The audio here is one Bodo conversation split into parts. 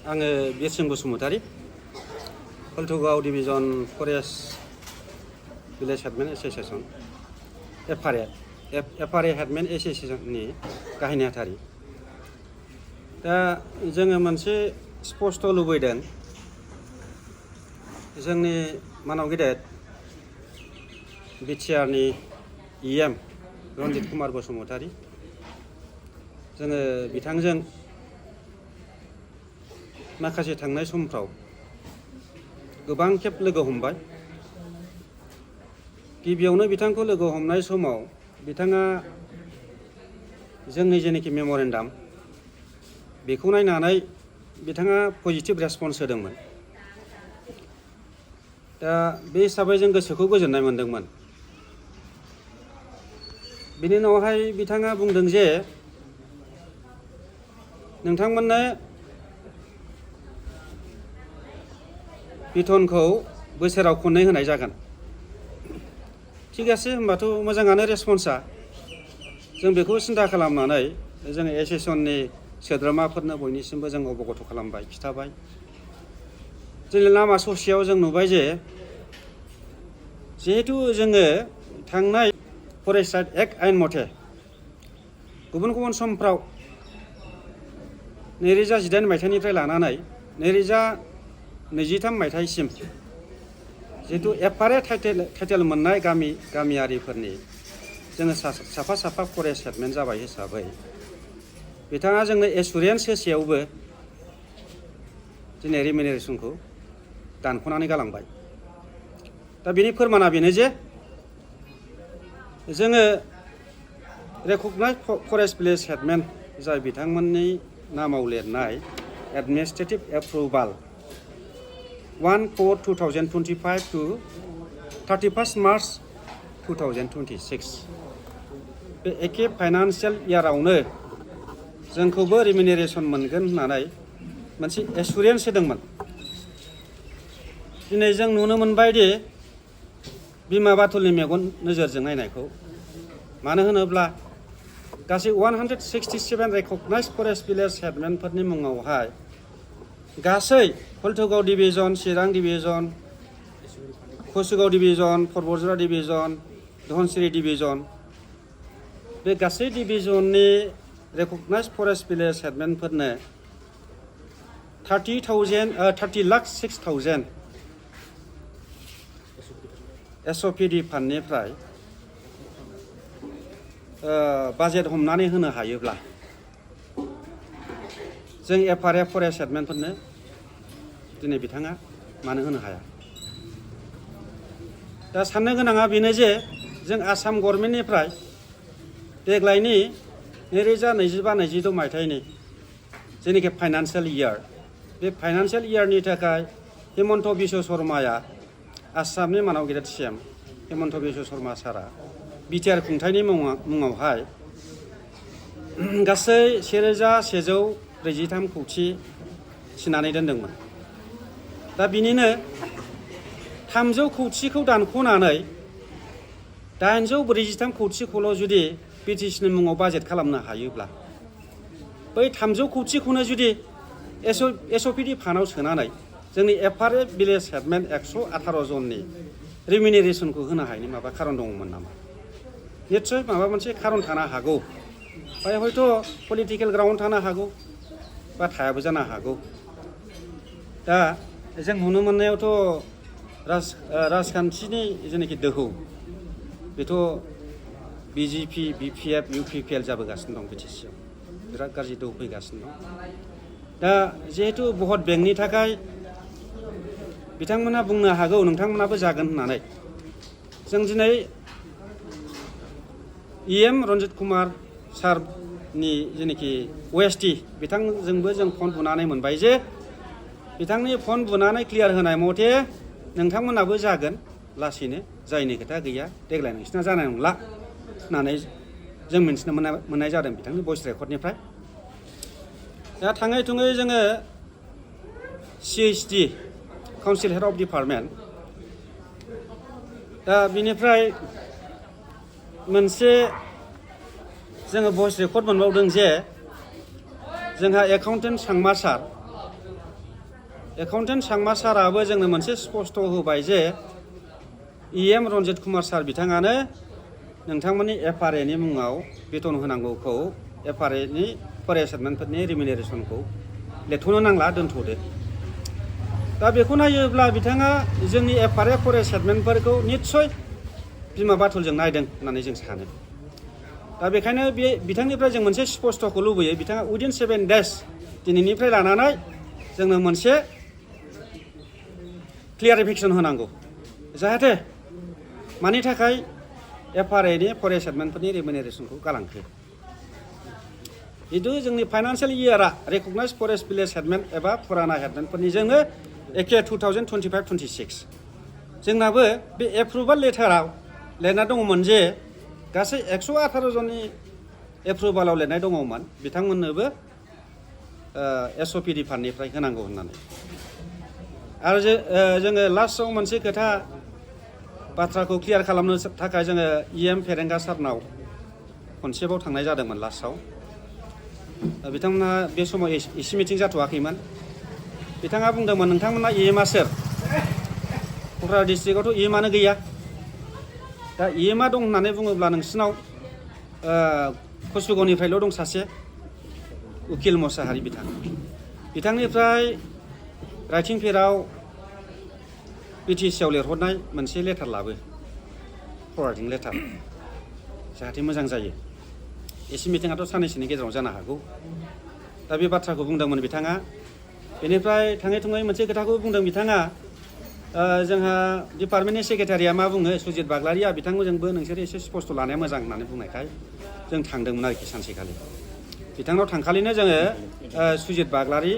आङो Birsing Basumatary Haltugaon division forest village headmen association FRA headmen एस'सिएशननि गाहाय नेहाथारि। दा जोङो मोनसे स्पष्ट लुबैदों जोंनि मानाव गेदेर बिटिआरनि इएम रन्जित कुमार बसुमतारी जोङो बिथांजों माखासे थांनाय समफ्राव गोबां खेब लोगो हमबाय। गिबियावनो बिथांखौ लोगो हमनाय समाव बिथाङा जोंनि जेनोखि मेम'रेन्डाम बेखौ नायनानै बिथाङा पजिटिभ रेसपन्स होदोंमोन। दा बे हिसाबै जों गोसोखौ गोजोननाय मोन्दोंमोन। बिनि उनावहाय बिथाङा बुंदों जे नोंथांमोननो बिथनखौ बोसोराव खननै होनाय जागोन। थिगासे होमबाथ' मोजाङानो रेसपन्सा। जों बेखौ सिन्था खालामनानै जोङो एस'सिएशननि सोद्रोमाफोरनो बयनिसिमबो जों अबगत खालामबाय, खिथाबाय। जोंनि लामा ससेयाव जों नुबाय जे जिहेतु जोङो थांनाय फरेस्ट राइट एक्ट आयेन मथे गुबुन गुबुन समफ्राव 2018 मायथाइनिफ्राय लानानै 2023 मायथाइसिम जिहेतु एफआरए टाइटेल मोननाय गामियारिफोरनि जोङो साफा साफा फरेस्ट हेडमेन जाबाय हिसाबै बिथाङा जोंनो एसुरेन्स होसेयावबो दिनै रिमिनेरेसनखौ दानख'नानै गालांबाय। दा बेनि फोरमाना बेनो जे जोङो रेकगनाइज फरेस्ट भिलेज हेडमेन जाय बिथांमोननि नामाव लिरनाय एडमिनिस्ट्रेटिभ एप्रुभाल 1/4/2025 to 31 मार्च 2026 बे एखे फाइनान्सियेल इयारावनो जोंखौबो रिमिनेरेसन मोनगोन होननानै मोनसे एसुरेन्स होदोंमोन। दिनै जों नुनो मोनबाय दि बिमा बाथुलनि मेगन नोजोरजों नायनायखौ। मानो होनोब्ला गासै 167 रेकगनाइज फरेस्ट भिलेज हेडमेनफोरनि मुङावहाय गासै Haltugaon division, Chirang division, Kachugaon division, Parbatjhora division, Dhansiri division बे गासै डिभिजननि रेकगनाइज फरेस्ट भिलेज हेडमेनफोरनो 30,06,000 एसअपिडि फान्डनिफ्राय बाजेट हमनानै होनो हायोब्ला जों एफआरए फरेस्ट हेडमेनफोरनो दिनै बिथाङा मानो होनो हाया। दा साननो गोनाङा बेनो जे जों आसाम गभर्नमेन्टनिफ्राय देग्लायनि 2025-26 मायथाइनि जेनोखि फाइनान्सियेल इयार बे फाइनान्सियेल इयारनि थाखाय हिमन्त बिश्व शर्माया आसामनि मानाव गेदेर सिएम हिमन्त बिश्व शर्मा सारा बिटिआर खुंथायनि मुङावहाय गासै 1,143 कौटि थिनानै दोनदोंमोन। दा बिनिनो 300 कौटिखौ दानख'नानै 843 कौटिखौल' जुदि बिटिसिनि मुङाव बाजेट खालामनो हायोब्ला बै 300 कौटिखौनो जुदि एसअपिडि फान्डआव सोनानै जोंनि एफआरए भिलेज हेडमेन 118 जननि रिमिनेरेसनखौ होनो हायैनि माबा खारन दङमोन नामा? निस्सय माबा मोनसे खारन थानो हागौ। बाय हयथ' पलिटिकेल ग्राउन्ड थानो हागौ बा थायाबो जानो हागौ। दा जों नुनो मोननायावथ' राजखान्थिनि जेनाखि दोहौ बेथ' बिजेपि, बिपिएफ, इउपिपिएल जाबोगासिनो दं बिटिसिआव। बिराद गाज्रि दोहौ फैगासिनो दं। दा जिहेतु भट बेंकनि थाखाय बिथांमोना बुंनो हागौ नोंथांमोनाबो जागोन होननानै जों दिनै इएम रन्जित कुमार सारनि जेनाखि ओएसटि बिथांजोंबो जों फन बुनानै मोनबाय जे बिथांनि फन बुनानै क्लियार होनाय मथे नोंथांमोनाबो जागोन लासैनो, जायनि खोथा गैया, देग्लाय नोंसिना जानाय नंला होननानै जों मिन्थिनो मोननाय जादों बिथांनि भइस रेकर्डनिफ्राय। दा थाङै थुङै जोङो CHD council head of department दा बिनिफ्राय मोनसे जोङो भइस रेकर्ड मोनबावदों जे जोंहा एकाउन्टेन्ट सांमा सार एकाउन्टेन्ट सांमा साराबो जोंनो मोनसे स्पष्ट होबाय जे EM रन्जित कुमार सार बिथाङानो नोंथांमोननि FRA नि मुङाव बेथन होनांगौखौ FRA नि फरेस्ट एडमिनफोरनि रिमिनेरेसनखौ लेथ'नो नांला दोनथ'दो। दा बेखौ नायोब्ला बिथाङा जोंनि FRA फरेस्ट एडमिनफोरखौ निस्सय बिमा बाथुलजों नायदों होननानै जों सानो। दा बेखायनो बे बिथांनिफ्राय जों मोनसे स्पष्टखौ लुबैयो बिथाङा उइदिन 7 days दिनैनिफ्राय लानानै जोंनो मोनसे क्लियारिफिकेसन होनांगौ जाहाथे मानि थाखाय FRA नि फरेस्ट एडमिनफोरनि रिमिनेरेसनखौ गालांखो। जितु जोंनि फाइनान्सियेल इयारा रेकगनाइज फरेस्ट भिलेज हेडमेन एबा फुराना हेडमेनफोरनिजोंनो एखे 2025-26 जोंनाबो बे एप्रुभाल लेटाराव लिरना दङमोन जे गासै 118 जननि एप्रुभालाव लिरनाय दङमोन बिथांमोननोबो SOPD फान्डनिफ्राय होनांगौ होननानै। आरो जोङो लास्टआव मोनसे खोथा बाथ्राखौ क्लियार खालामनो थाखाय जोङो EM फेरेंगा सारनाव खनसेबाव थांनाय जादोंमोन लास्टआव। बिथांमोनहा बे समाव एसे मिटिं जाथ'वाखैमोन। बिथाङा बुंदोंमोन नोंथांमोना EMआ सोर? क'क्राझार डिस्ट्रिक्टआवथ' EMआनो गैया। दा EMआ दं होननानै बुङोब्ला नोंसिनाव कसुगावनिफ्रायल' दं सासे उकिल मोसाहारि बिथांनिफ्राय राइटिं पेडआव BTC आव लिरहरनाय मोनसे लेटार लाबो फरवार्डिं लेटार जाहाथे मोजां जायो। एसे मिटिंआथ' साननैसोनि गेजेराव जानो हागौ। दा बे बाथ्राखौ बुंदोंमोन बिथाङा। बेनिफ्राय थाङै थुङै मोनसे खोथाखौ बुंदों बिथाङा जोंहा डिपार्टमेन्टनि सेक्रेटारिया मा बुङो सुजित बाग्लारिया बिथांमोनजोंबो नोंसोर एसे स्पष्ट लानाया मोजां होननानै बुंनायखाय जों थांदोंमोन आरोखि सानसेखालि। बिथांनाव थांखालिनो जोङो सुजित बाग्लारि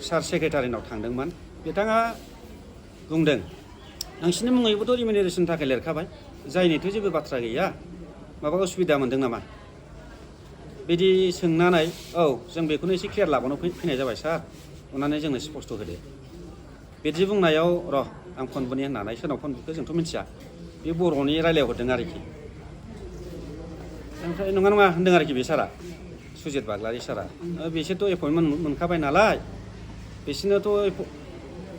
सार सेक्रेटारिनाव थांदोंमोन। बिथाङा बुंदों नोंसिनि मुङैबोथ' रिमिनेरेसननि थाखाय लिरखाबाय जायनिथ' जेबो बाथ्रा गैया माबा उसुबिदा मोनदों नामा बिदि सोंनानै औ जों बेखौनो एसे क्लियार लाबावनो फैनाय जाबाय सार अननानै जोंनो स्पष्ट होदो। बिदि बुंनायाव र' आं फन बुनि होननानै सोरनाव फन बुखो जोंथ' मिथिया बे बर'नि रायलायहरदों आरोखि। ओमफ्राय नङा होनदों आरोखि बे सारा सुजित बाग्लारि सारा बिसोरथ' एपइन्टमेन्ट मोनखाबाय नालाय बिसोरनोथ'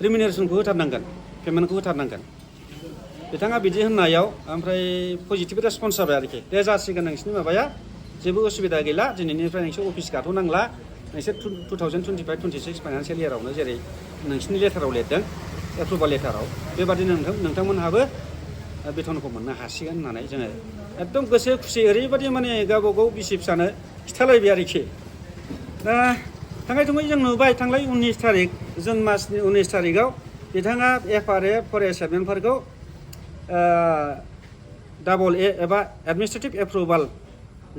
रिमिनेरेसनखौ होथारनांगोन पेमेन्टखौ होथारनांगोन। बिथाङा बिदि होननायाव ओमफ्राय पजिटिभ रेसपन्स जाबाय आरोखि दे जासिगोन नोंसिनि माबाया जेबो उसुबिदा गैला दिनैनिफ्राय नोंसोर अफिस गाथ'नांला नोंसोर 2025-26 फाइनान्सियेल इयारावनो जेरै नोंसिनि लेटाराव लिरदों एप्रुभाल लेटाराव बेबादिनो नोंथांमोनहाबो बेथनखौ मोननो हासिगोन होननानै जोङो एकदम गोसो खुसि ओरैबादि माने गावबा गाव बिसि फिसानो खिथालायबाय आरोखि। दा थाङै थुङै जों नुबाय थांलाय 19 तारिख जुन मासनि 19 तारिखआव बिथाङा FRA फरेस्ट एडमिनफोरखौ AA एबा एडमिनिस्ट्रेटिभ एप्रुभाल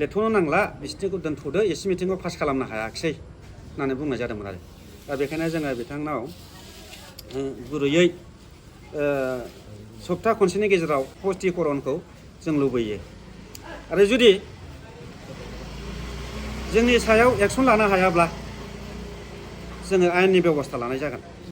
लेथ'नो नांला बिसोरनिखौ दोनथ'दो एसे मिटिङाव पास खालामनो हायाखिसै होननानै बुंनाय जादोंमोन आरो। दा बेखायनो जोङो बिथांनाव गुरैयै सप्ता खनसेनि गेजेराव स्पष्टीकरणखौ जों लुबैयो। आरो जुदि जोंनि सायाव एक्सन लानो हायाब्ला जोङो आयेननि बेब'स्था लानाय जागोन।